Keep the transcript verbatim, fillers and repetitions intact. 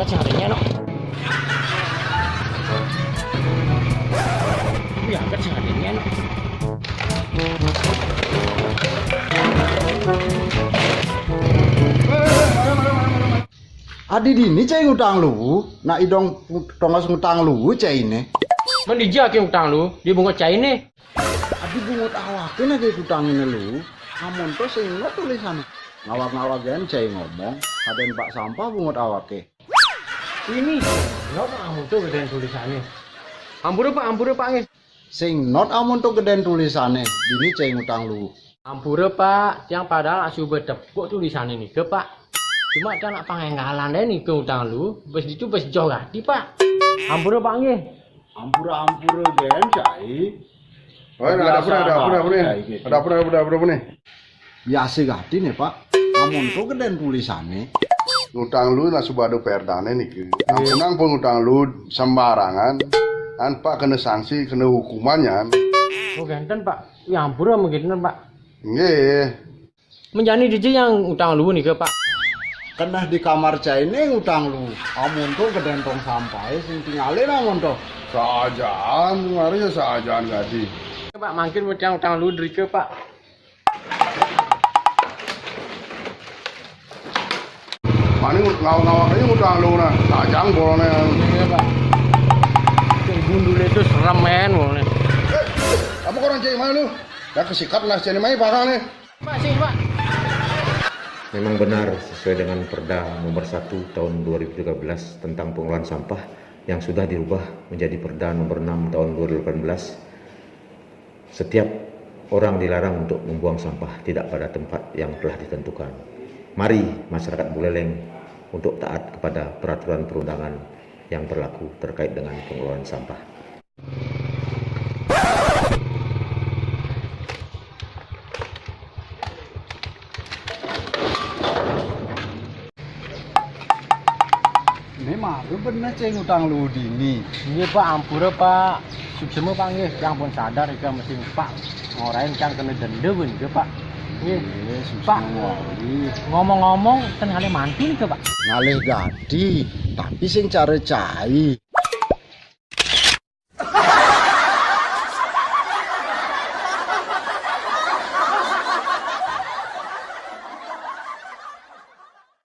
Carinya, no. Ya, angkat carinya, no. Adi dini cai ngutang luwu, nak idong tongos ngutang luwu cai ne. Men dija ake ngutang luwu, di bungut cai ne. Adi bungut awake nagih utangine luwu, amonto sing not tulisane. Ngawag-ngawag gen cai ngomong, aden bak sampah bungut awake. Ini not amonto geden tulisane. Ampura, Pak, ampura, Pak, nggih. Sing not amonto geden tulisane, dini cai ngutang luwu. Ampura, Pak, tiang padahal asuba tepuk tulisane nika, Pak. Cuma tiang nak pangenggalan deh nika ngutang luwu, bes ditu bes joh gati, Pak. Ampura, Pak, nggih. Ampura-ampura gen cai. Oh, ada apa, ada apa, ada apa nih? Ada apa, ada apa, ada apa nih? Biasa gati ne, Pak. Amonto geden tulisane. Ngutang luwu nak suba ada perdane niki. Ampunang pun ngutang luwu sembarangan. An Pak kena sanksi, kena hukuman nyan. Oh, genten, Pak. Ya ampura mengkiten, Pak. Nggih. Menjani dija yang ngutang luwu nika, Pak? Keneh di kamar cai ne ngutang luwu. Amonto geden tong sampahe sing tinggale amonto. Sajaan, mari ya sajaan gati. Pak, mangkin mutiang ngutang luwu drika, Pak. Mani ngawak-ngawak aja ngutang luwu nah, tajang bolone. Iya, Pak. Sing gundule itu serem, men, bolone. Eh, apa orang cai malu? Ya kesikat lah cai mai pasang nih. Pak, sing, Pak. Memang benar sesuai dengan Perda nomor satu tahun dua ribu tiga belas tentang pengelolaan sampah yang sudah dirubah menjadi Perda nomor enam tahun dua ribu delapan belas. Setiap orang dilarang untuk membuang sampah tidak pada tempat yang telah ditentukan. Mari masyarakat Buleleng untuk taat kepada peraturan perundangan yang berlaku terkait dengan pengelolaan sampah. Ini maru bener cai ngutang luwu dini. Nggih, Pak, ampura, Pak. Suksema, Pak, nggih. Tiang pun sadar ika mesti Pak ngorahin tiang kena denda pun nggih, Pak. Nggih. Nggih, suksema Pak. Wali. Ngomong-ngomong, ten ngalih mantu nika, Pak. Ngalih gati, tapi sing cara cai.